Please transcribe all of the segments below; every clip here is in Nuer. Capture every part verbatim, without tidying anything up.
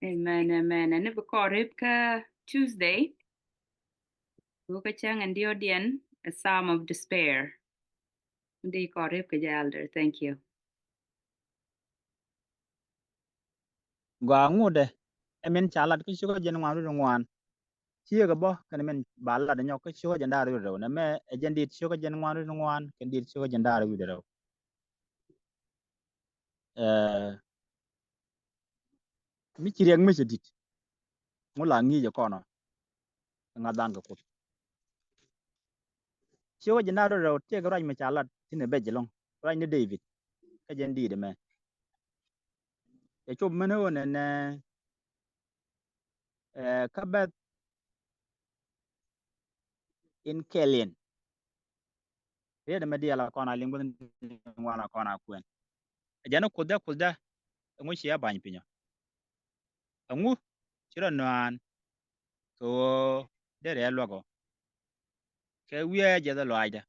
Amen, amen. Ɛn ni bi kɔn rep kä Tuesday. Wä kä cäŋ ɛn diɔ̱ɔ̱diɛn, a Psalm of Despair. Di kɔn rep kä jɛ, Elder. Thank you. Gɔaa ŋutdɛ, ɛ min ca lat kä cio̱kä jɛn ŋuan rut ŋuan. Ciekä bä kɛn min ba lat nyɔk kä cio̱kä jɛn da̱ŋ rɛw. Nɛ mɛ ɛ jɛn dit cio̱kä jɛn ŋuan rut ŋuan kɛn dit cio̱kä jɛn da̱ŋ rɛw wi̱cdɛ rɛw. Ɛɛ, mi ci riɛk mi cɛ dit, ŋu la ŋi̱i̱c ɛ kɔnɔ ŋa̱th dan kɛ Kuoth. Cio̱kä jɛn da̱ŋ rɛw tëëkɛ ruac mi ca lat thi̱n ɛ bɛc ɛlɔ̱ŋ, ruac ni David kä jɛn dit ɛmɛ. Cɛ cop mɛn ɣöö nɛnɛ, ɛɛ, kä bɛth in kɛl in. Riet ɛmɛ diaal a kɔn a liŋ gua̱th ni ŋuan a kɔn a kuɛn. Ɛ jɛn Kuothdä, Kuothdä, ɛŋu ciɛ ba̱ny pinyɔ? Ɛŋu ci rɔ nɔaan kɛ ɣöö derɛ luäk ɔ kɛ wiɛɛ jiɛth ɛ lɔaacdä?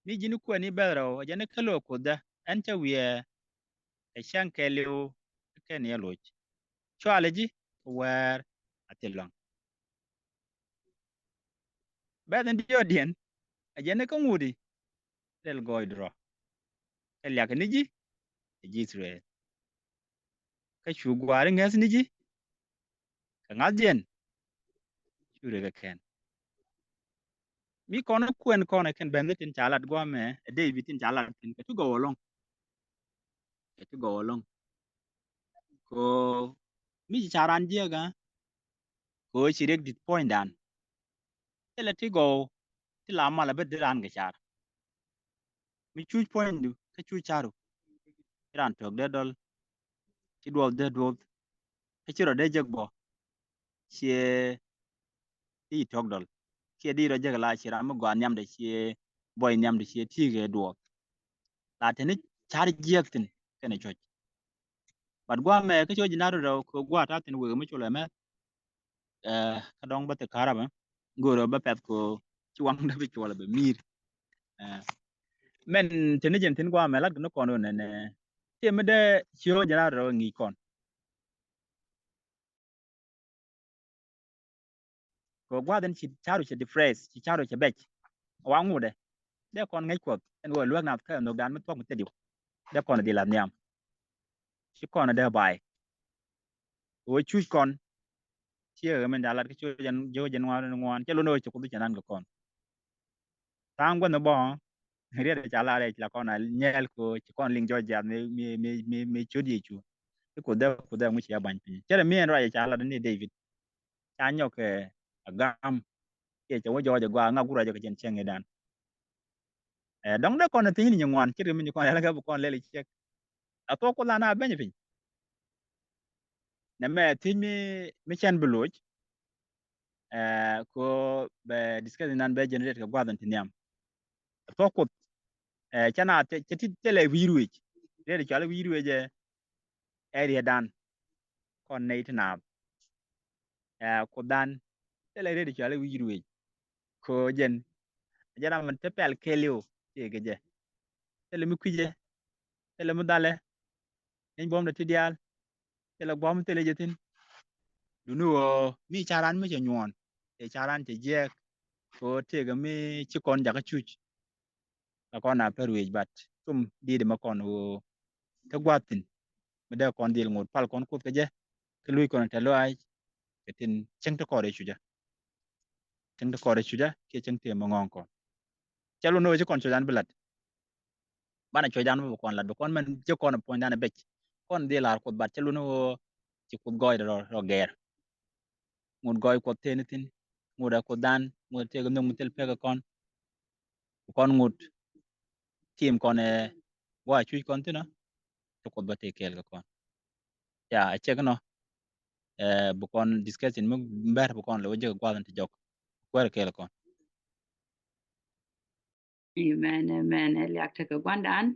Mi ji̱n kuɛn i̱ bɛth rɛw, ɛ jɛn i̱ kä lo̱k Kuothdä, ɛn cä wiɛɛ kɛ cäŋ kɛɛliw kɛn i̱ loc. Cualɛ ji̱ kɛ wäär a thil luaŋ. Bɛth in diɔ̱ɔ̱diɛn, ɛ jɛn i̱ kä ŋut i̱ rɛl gɔɔy drɔ. Kɛ liak ni ji̱, ɛ ji̱ Ithɛrɛl. Kä cu gua̱a̱ri ŋäth ni ji̱ kɛ ŋa̱thdiɛn, cu rek ɛ kɛn. Mi kɔn kuɛn kɔn ɛ kɛn bɛn tin ca lat guamɛ, ɛ David tin ca lat tin kɛ ti gɔw ɛlɔ̱ŋ. Kɛ ti gɔw ɛlɔ̱ŋ. Ko mi ci ca ran jiɛk ɛ, ko ci rek dit puɔ̱nydan. Thilɛ ti gɔw ti la mal a bä di ran kɛ car. Mi cuc puɔ̱nydu kä cuc caru, ci ran tɔ̱k dee dɔl, ci duɔth dee duɔth, kä ci rɔ dee jek bɔ, ciɛ ti tɔ̱k dɔl, ciɛ di rɔ jek la, ci ram mi gɔaa nhiamdɛ, ciɛ bɔy nhiamdɛ, ciɛ ti̱i̱ kɛ duɔth. La teni car jiɛk thin kɛnɛ cuɔ̱c. But guamɛ kä cuɔ̱c ji̱ na rɔ rɛw kɛ gua̱a̱ ta̱ thin wek mi col ɛmɛ. Ɛ, kä dɔ̱ŋ bä thil ka̱rabä go̱o̱rä bä pɛth ko ci waŋdä bi cuɔl bɛ mi̱i̱r. Ɛ, mɛn teni jɛn thin guamɛ lat kɛ ni kɔn ɣöö nɛnɛ, ti mi dee cio̱kä jɛn a rɔ ŋi̱i̱c kɔn. Kɛ gua̱a̱th in ci ca̱ru cɛ depress, ci ca̱ru cɛ bɛc. Wa ŋutdɛ dee kɔn ŋäc Kuɔth ɛn ɣöö luäk nath kä nhökdan mi thuɔ̱k mi thil diw. Dee kɔn dhil a nhiam. Ci kɔn dee ba̱a̱y. Ɣöö cuc kɔn. Ciɛ ɣä min ca lat kä cio̱kä jɛn, cio̱kä jɛn ŋuan ŋuan, cɛ lon ɣöö ci Kuoth cɛ nan kɛ kɔn. Tha̱a̱ŋ gua̱n bä riet ca lar rɛc la kɔn a nyɛɛl ko ci kɔn liŋ jɔc jiath mi, mi, mi, mi, mi ciöt Yecu. Ti Kuothɛ, Kuothɛ ŋu ci a ba̱ny piny. Cɛ rɛ mi ɛn ruac ca lat ni David. Ca nyɔk kɛ a gam. Kiɛ cɛ wä jɔɔc a gɔaa ŋa gur a jɛ kɛ jɛn cieŋ i̱dan. Ɛ, dɔ̱ŋ dee kɔn a thiec ni nyin ŋuan ce̱tkɛ mi nyin kɔn a yal kɛ bi kɔn lɛl i̱ ciek. A thuɔ̱k Kuoth an a beny piny. Nɛ mɛ thiec mi, mi cɛn bi loc. Ɛ, ko bɛ discuss nan bɛ generate kɛ gua̱th in ti nhiam. A thuɔ̱k Kuoth. Ɛ, cɛ na cɛ ti thilɛ wi̱i̱ ruëëc. Riet cɔal i̱ wi̱i̱ ruëëc ɛ, ɛ rietdan. Kɔn nɛy ti naath. Ɛ, Kuothdan thilɛ riet cɔal i̱ wi̱i̱ ruëëc. Ko jɛn. Jɛn ram mi te pɛl kɛɛliw ti kɛ jɛ. Thilɛ mi kui̱cɛ. Thilɛ mi dhalɛ. Nyɛny buɔ̱mdɛ ti diaal. Thilɛ gua̱a̱m thilɛ jɛ thi̱n. Duni ɣöö mi ca ran mi cɛ nyuɔ̱ɔ̱n. Cɛ ca ran cɛ jiɛɛk. Ko tëëkɛ mi ci kɔn jakä cuc. La kɔn a pär wi̱i̱c bat. Cum di̱i̱t mɛ kɔn ɣöö te gua̱a̱th thi̱n. Mi dee kɔn dhil ŋot pal kɔn Kuoth kɛ jɛ. Kɛ luc kɔn tɛ lɔaac. Kɛ tin cieŋ ti kɔɔr i̱ cucä. Cieŋ ti kɔɔr i̱ cucä kiɛ cieŋ ti mɛ ŋɔ̱ɔ̱ŋ kɔn. Cɛ lun ni ɣöö ci kɔn cucdan bi la̱t. Banɛ cucdan bi kɔn la̱t bi kɔn mɛn ji̱ kɔn puɔ̱nydan bec. Kɔn dhil la̱r Kuoth bat cɛ lun ni ɣöö ci Kuoth gɔɔydɛ rɔ, rɔ gɛɛr. Ŋut gɔɔy Kuɔth tëë ni thi̱n. Ŋut ɛ Kuothdan, ŋut ɛ tëëk nhök mi thil pek ɛ kɔn. Bi kɔn ŋut tim kɔn ɛ gua̱a̱ cuc kɔn thi̱n ɔ. Ci Kuoth bä tëë kɛɛl kɛ kɔn. Ya, ɛ cɛ kɛ nɔ. Ɛ, bi kɔn discussion mi bɛr bi kɔn lɛ wä jek gua̱a̱th in ti jɔk. Kuäär kɛɛl kɔn. Amen, amen. Ɛ liak tekɛ gua̱ndan.